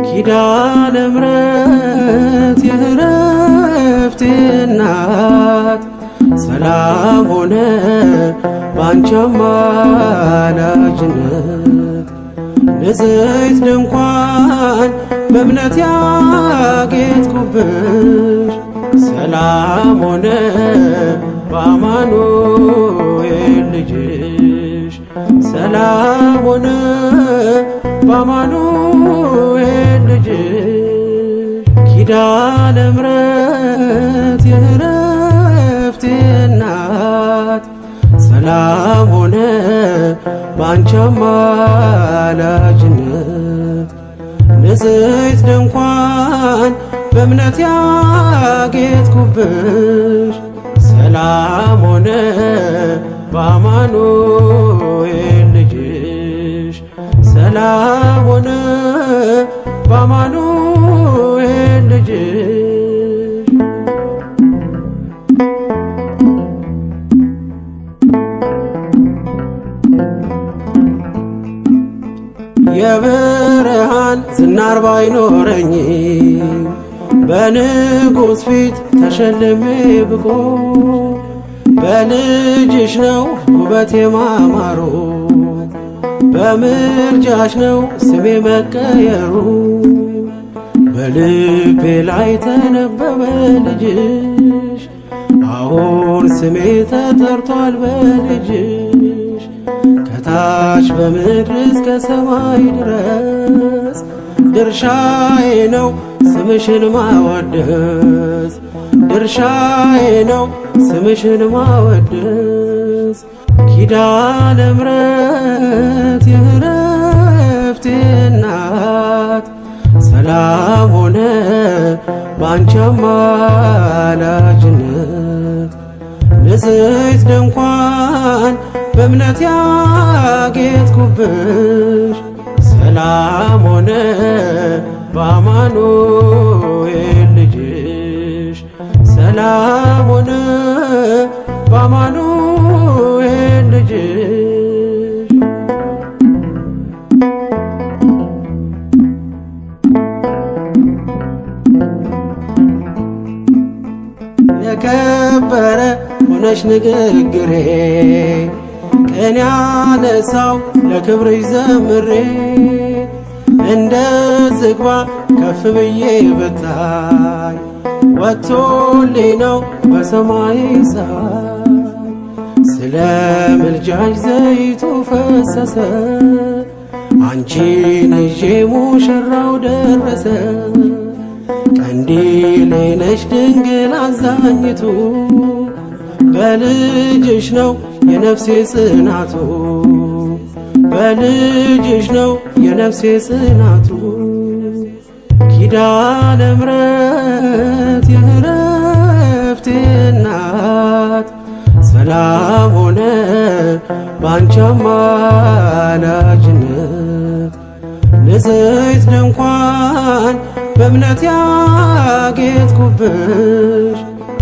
ኪዳነ ምሕረት የእረፍቴ እናት ሰላም ሆነ ባንቺ አማላጅነት ንጽሕት ድንኳን በእምነት ያጌጥኩብሽ ሰላም ሆነ በአማኑኤል ልጅሽ ሰላም ሆነ በአማኑኤል ልጅሽ ኪዳነ ምሕረት የእረፍቴ እናት ሰላም ሆነ ባንቺ አማላጅነት ንጽሕት ድንኳን በእምነት ያጌጥኩብሽ ሰላም ሆነ በአማኑኤል ልጅሽ ሰላም ሆነ በአማኑኤል ልጅሽ። የብርሃን ዝናር ባይኖረኝ በንጉሥ ፊት ተሸልሜ ብቆ በልጅሽ ነው ውበቴ ማማሩ በምልጃሽ ነው ስሜ መቀየሩ በልቤ ላይ ተነበበ ልጅሽ አሁን ስሜ ተጠርቷል በልጅሽ ከታች በምድር እስከ ሰማይ ድረስ ድርሻዬ ነው ስምሽን ማወደስ ድርሻዬ ነው ስምሽን ማወደስ። ኪዳነ ምሕረት የእረፍቴ እናት ሰላም ሆነ ባንቺ አማላጅነት ንጽሕት ድንኳን በእምነት ያጌጥኩብሽ ሰላም ሆነ በአማኑኤል ልጅሽ ሰላም ሆነ በአማኑኤል ልጅሽ። የከበረ ሆነሽ ንግግሬ ቅኔ ያነሳው ለክብርሽ ዘምሬ እንደ ዝግባ ከፍ ብዬ ብታይ ወጥቶልኝ ነው በሰማይ ፀሐይ ስለ ምልጃሽ ዘይቱ ፈሰሰ አንቺን ይዤ ሙሽራው ደረሰ ቀንዲሌ ነሽ ድንግል አዛኝቱ በልጅሽ ነው የነፍሴ ጽናቱ በልጅሽ ነው የነፍሴ ጽናቱ። ኪዳነ ምሕረት የእረፍቴ እናት ሰላም ሆነ ባንቺ አማላጅነት ንጽሕት ድንኳን በእምነት ያጌጥኩብሽ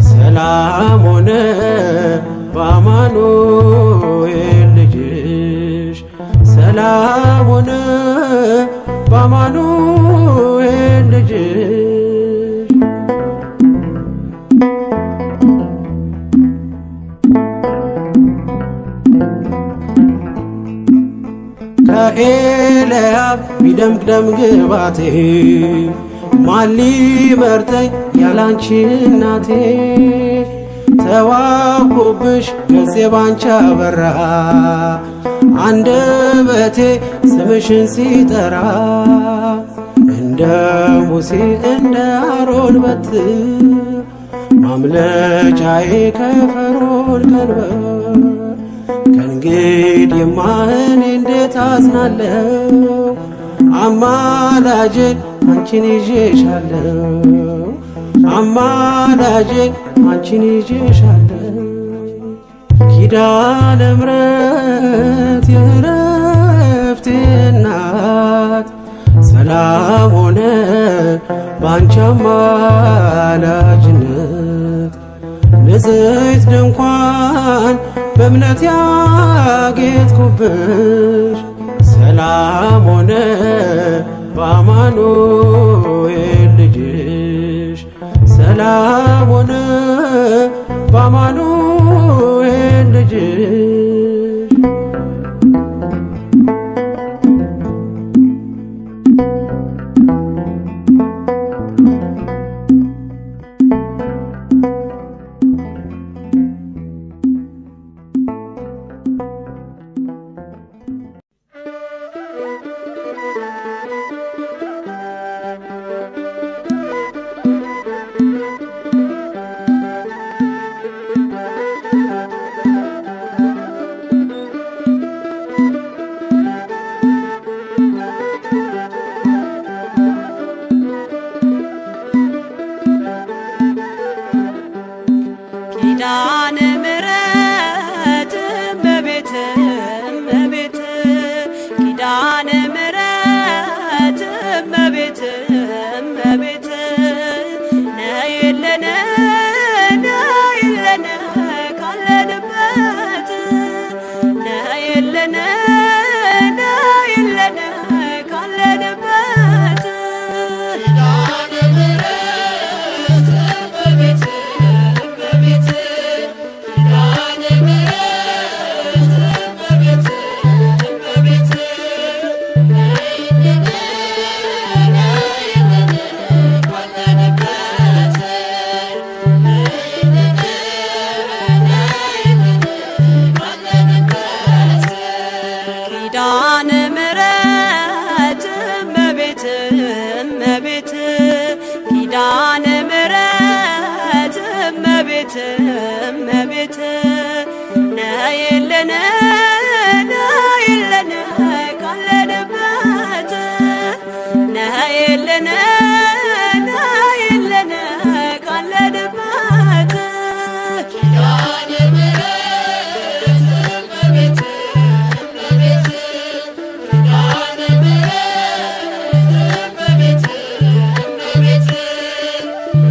ሰላም ሆነ በአማኑኤል ልጅሽ ሰላም ሆነ በአማኑኤል ልጅሽ። ከኤልያብ ቢደምቅ ደም ግባቴ ማን ሊመርጠኝ ያላንቺ እናቴ ተዋብኩብሽ ገጼ ባንቺ አበራ አንደበቴ ስምሽን ሲጠራ እንደ ሙሴ እንደ አሮን በትር ማምለጫዬ ከፈርዖን ቀንበር ከእንግዲህማ እኔ እንዴት አዝናለሁ አማላጄን አንቺን ይዤሻለሁ አማላጄን አንቺን ይዤሻለሁ። ኪዳነ ምሕረት የእረፍቴ እናት ሰላም ሆነ ባንቺ አማላጅነት ንጽሕት ድንኳን በእምነት ያጌጥኩብሽ ሰላም ሆነ በአማኑኤል ልጅሽ፣ ሰላም ሆነ በአማኑኤል ልጅሽ። ኪዳነ ምሕረት እመቤት እመቤት፣ ኪዳነ ምሕረት እመቤት እመቤት፣ ነይልን ነይልን ካለንበት፣ ነይልን ነይልን ካለንበት። ኪዳነ ምሕረት እመቤት እመቤት፣ ኪዳነ ምሕረት እመቤት እመቤት፣ ነይልን ነይልን ካለንበት፣ ነይልን ነይልን ካለንበት። ኪዳነ ምሕረት እመቤት እመቤት፣ ኪዳነ ምሕረት እመቤት እመቤት፣ ነይልን ነይልን ካለንበት፣ ነይልን ነይልን ካለንበት። ኪዳነ ምሕረት እመቤት እመቤት፣ ኪዳነ ምሕረት እመቤት እመቤት፣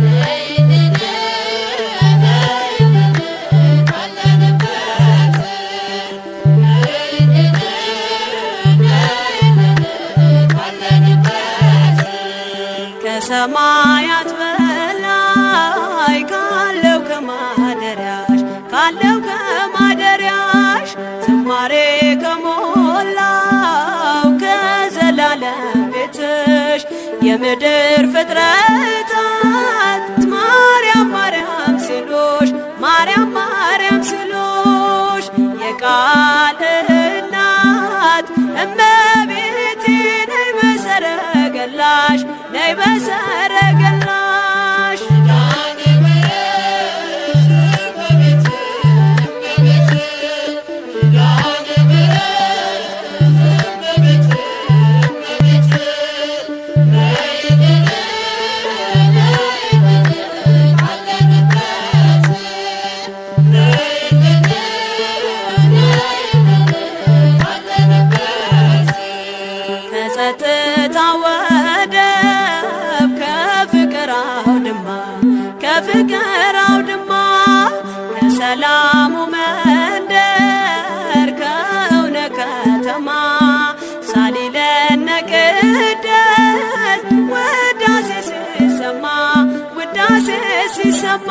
ነይልን ነይልን ካለንበት፣ ነይልን ነይልን ካለንበት። ከሰማያት በላይ ካለው ከማደሪያሽ፣ ካለው ከማደሪያሽ፣ ዝማሬ ከሞላው ከዘላለም ቤትሽ፣ የምድር ፍጥረታት ማርያም ማርያም ሲሉሽ፣ ማርያም ማርያም ሲሉሽ፣ የቃል እናት እመቤቴ ነይ በሰረገላሽ፣ ነይ በሰረገላሽ። ኪዳነ ምሕረት እመቤት እመቤት፣ ኪዳነ ምሕረት እመቤት እመቤት፣ ነይልን ነይልን ካለንበት፣ ነይልን ነይልን ካለንበት። ከጸጥታ ወደብ ከፍቅር አውድማ፣ ከፍቅር አውድማ፣ ከሰላሙ መንደር ከእውነ ከተማ፣ ሳሊለነ ቅደስ ውዳሴ ሲሰማ፣ ውዳሴ ሲሰማ፣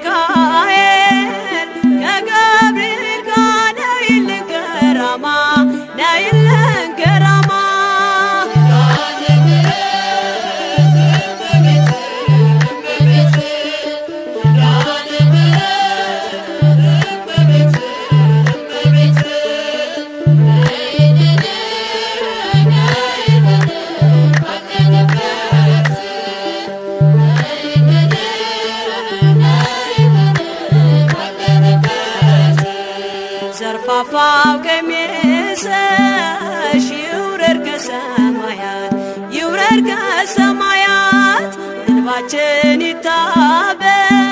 ከሚካኤል ከገብርኤል ጋር ነይልን ገራማ፣ ነይልን ገራማ። ኪዳነ ምሕረት እመቤት እመቤት፣ ኪዳነ ምሕረት እመቤት እመቤት፣ ነይልን ነይልን ካለንበት፣ ነይልን ነይልን ካለንበት። ዘርፋፋው ቀሚስሽ ይውረድ ከሰማያት፣ ይውረድ ከሰማያት፣ እንባችን ይታበስ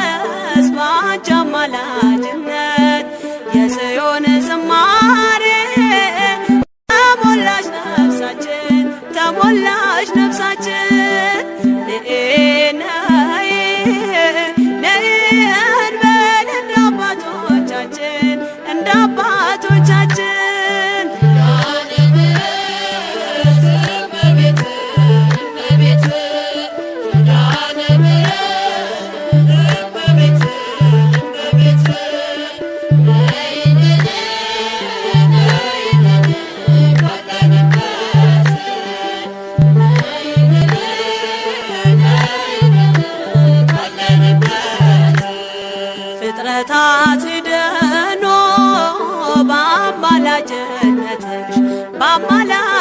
በአንቺ አማላጅነት፣ የጽዮን ዝማሬ ተሞላች ነፍሳችን፣ ተሞላች ነፍሳችን። ንኢ ነይ ነይ እንበል እንደ አባቶቻችን፣ እንደ አባቶቻችን።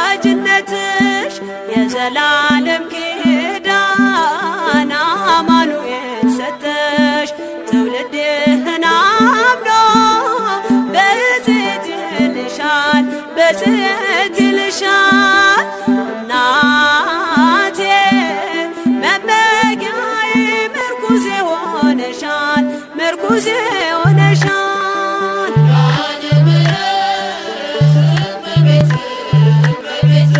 በአማላጅነትሽ የዘላለም ኪዳን አማኑኤል ሰጠሽ። ትውልድህን አምኖ ብፅዕት ይልሻል፣ ብፅዕት ይልሻል። እናቴ መመኪያዬ ምርኩዜ ሆነሻል፣ ምርኩዜ ሆነሻል። ኪዳነ ምሕረት እመቤቴ እመቤቴ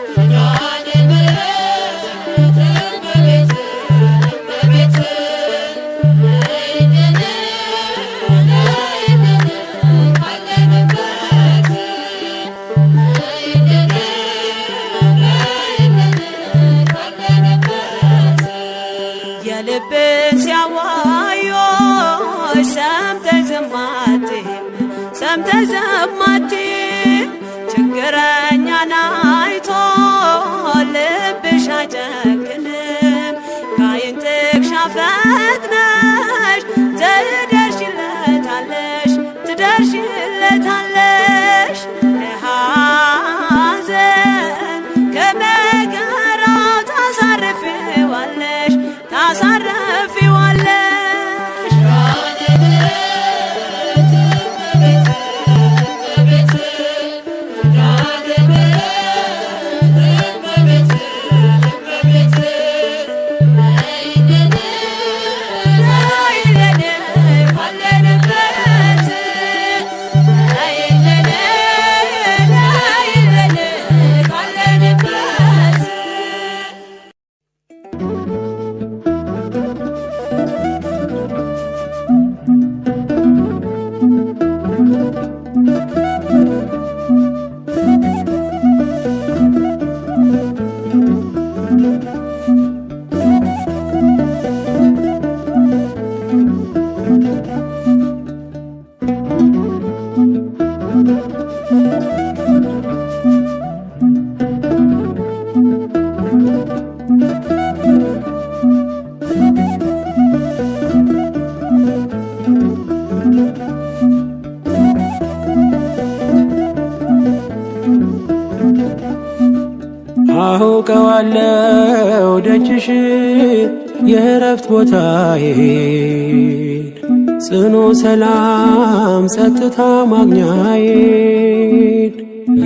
ኪዳነ ምሕረት እመቤቴ እመቤቴ ነይልን ነይልን ካለንበት ነይልን ነይልን ካለንበት። የልብን ሲያዋዮች ሰምተሽ ዝም አትይም፣ ሰምተሽ ዝም አትይም። ችግረኛን አይቶ ልብሽ አይጨክንም። ከዓይን ጥቅሻ ፈጥነሽ ትደርሺለታለሽ፣ ትደርሺለታለሽ። ከሐዘን ከመከራው ታሳርፊዋለሽ፣ ታሳርፊዋለሽ። ኪዳነ ምሕረት እመቤቴ እመቤቴ ኪዳነ ምሕረት እመቤቴ እመቤቴ ነይልን ነይልን ካለንበት፣ ነይልን ነይልን ካለንበት። አውቀዋለሁ ደጅሽ የእረፍት ቦታዬን ጽኑ ሰላም ጸጥታ ማግኛዬን።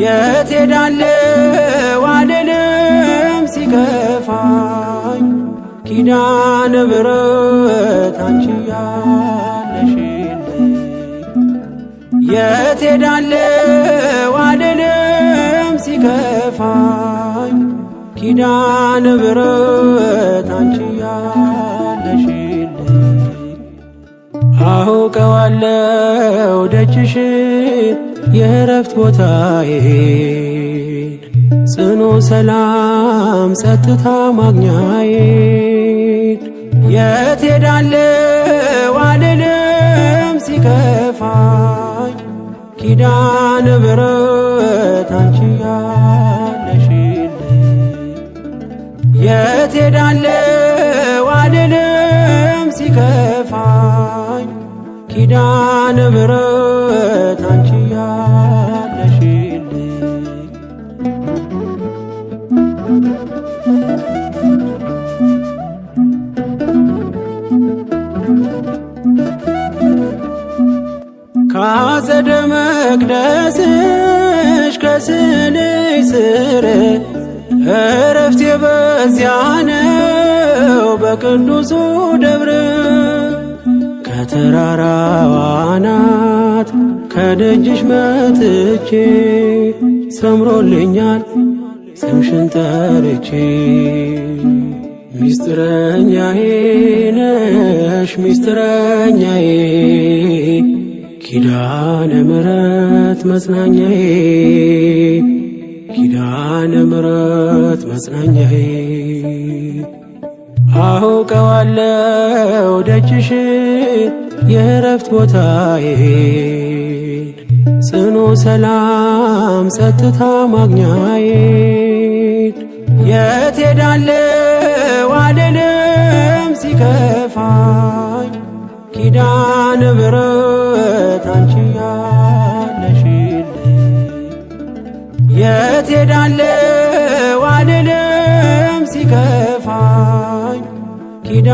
የት ሄዳለሁ አልልም ሲከፋኝ ኪዳነ ምሕረት አንቺ ያለሽልኝ። የት ሄዳለሁ አልልም ሲከፋኝ ኪዳነ ምሕረት አንቺ ያለሽልኝ። አውቀዋለሁ ደጅሽ የእረፍት ቦታዬን ጽኑ ሰላም ጸጥታ ማግኛዬን። የት ሄዳለሁ አልልም ሲከፋኝ ኪዳነ ምሕረት አንቺ ያለሽልኝ። የት ሄዳለሁ አልልም ሲከፋኝ ኪዳነ ምሕረት አንቺ ያለሽልኝ። ካጸደ መቅደስሽ ከስንሽ ስር እረፍቴ በዚያ ነው በቅዱሱ ደብር። ከተራራዋ አናት ከደጅሽ መጥቼ ሰምሮልኛል ስምሽን ጠርቼ። ሚስጥረኛዬ ነሽ ሚስጥረኛዬ ኪዳነ ምሕረት መጽናኛዬ ኪዳነ ምሕረት መጽናኛዬ። አውቀዋለሁ ደጅሽ የእረፍት ቦታዬን ጽኑ ሰላም ጸጥታ ማግኛዬን። የት ሄዳለሁ አልልም ሲከፋኝ ኪዳነ ምሕረት አንቺ ያለሽልኝ። ሄዳለሁ አልልም ሲከፋኝ ኪዳነ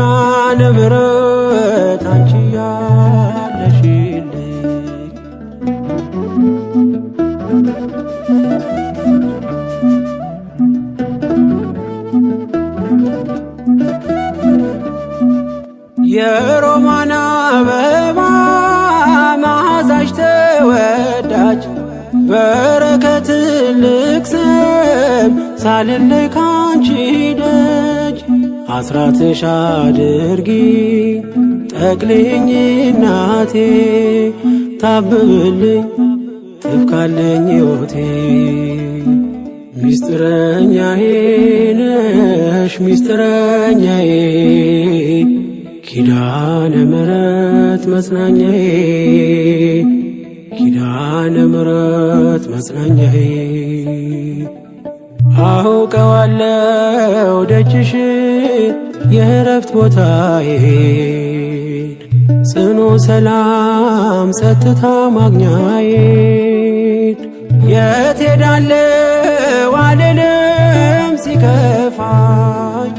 ምሕረት አንቺ ያለሽልኝ። የሮማን አበባ መዓዛሽ ተወዳጅ በረከት ልቅሰም ሳልለይ ካንቺ ደጅ አስራትሽ አድርጊ ጠቅልኝ እናቴ ታብብልኝ ትብካለኝ ሕይወቴ። ሚስጥረኛዬ ነሽ ሚስጥረኛዬ ኪዳነ ምሕረት መጽናኛዬ ኪዳነ ምሕረት መጽናኛዬ። አውቀዋለሁ ደጅሽ የእረፍት ቦታዬን ጽኑ ሰላም ጸጥታ ማግኛዬን። የት ሄዳለሁ አልልም ሲከፋኝ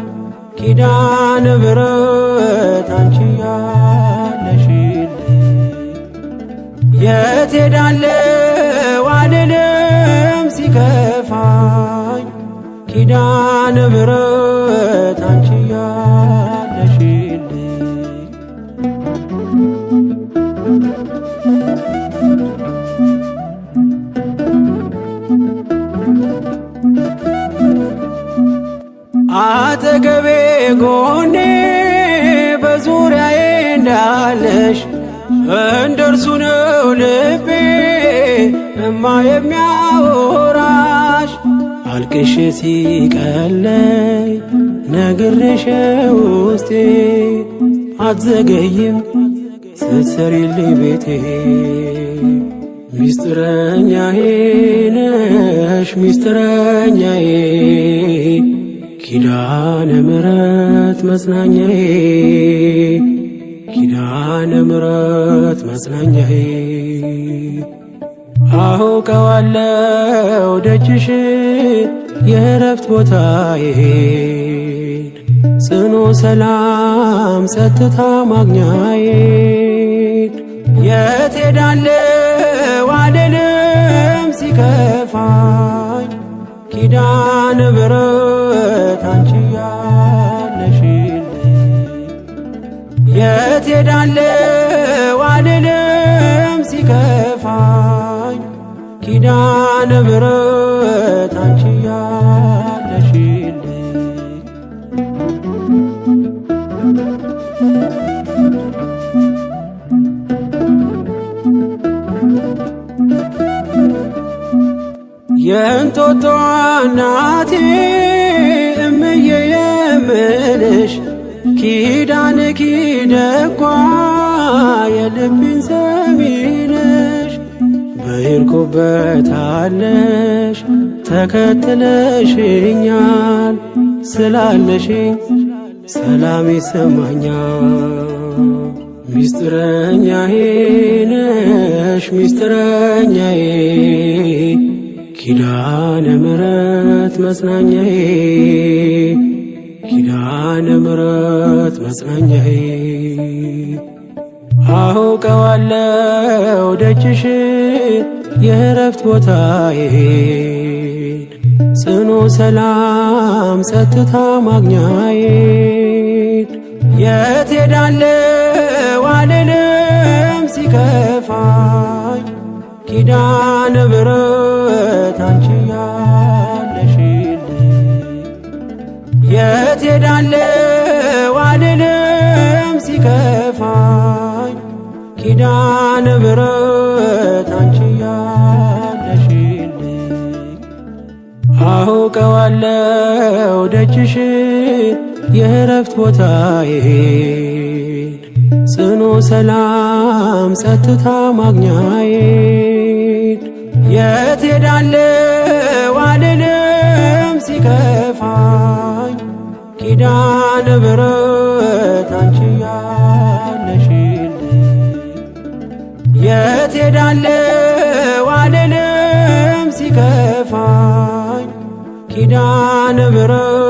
ኪዳነ ምሕረት አንቺ ያለሽልኝ። የት ሄዳለሁ አልልም ሲከፋኝ ኪዳነ ምሕረት አንቺ ያለሽልኝ። አጠገቤ ጎኔ በዙሪያዬ እንዳለሽ እንደርሱ ነው ልቤ እማ የሚያወራሽ። አልቅሼ ሲቀለኝ ነግሬሽ ውስጤ አትዘገይም ስትሰሪልኝ ቤቴ። ሚስጥረኛዬ ነሽ ሚስጥረኛዬ ኪዳነ ምሕረት መጽናኛዬ ኪዳነ ምሕረት መጽናኛዬ። አውቀዋለሁ ደጅሽ የእረፍት ቦታዬን ጽኑ ሰላም ጸጥታ ማግኛዬን። የት ሄዳለሁ አልልም ሲከፋኝ ኪዳነ ምሕረት አንቺ ያለሽልኝ። የት ሄዳለሁ አልልም ሲከፋኝ ኪዳነ ምሕረት አንቺ ያለሽልኝ። የእንጦጦ እናቴ እምዬ የምልሽ ኪዳን ኪደጓ የልቤን ሰሚነሽ በሄድኩበታለሽ ተከትለሽኛል ስላለሽኝ ሰላም ይሰማኛል። ሚስጥረኛዬ ነሽ ሚስጥረኛዬ ኪዳነ ምሕረት መጽናኛዬ ኪዳነ ምሕረት መጽናኛዬ። አውቀዋለሁ ደጅሽ የእረፍት ቦታዬን ጽኑ ሰላም ጸጥታ ማግኛዬን። የት ሄዳለሁ አልልም ሲከፋኝ ኪዳነ ምሕረት አንቺ ያለሽልኝ። የት ሄዳለሁ አልልም ሲከፋኝ ኪዳነ ምሕረት አንቺ ያለሽልኝ። አውቀዋለሁ ደጅሽ የእረፍት ቦታዬን ጽኑ ሰላም ጸጥታ ማግኛዬን። የት ሄዳለሁ አልልም ሲከፋኝ ኪዳነ ምሕረት አንቺ ያለሽልኝ። የት ሄዳለሁ አልልም ሲከፋኝ ኪዳነ ምሕረት።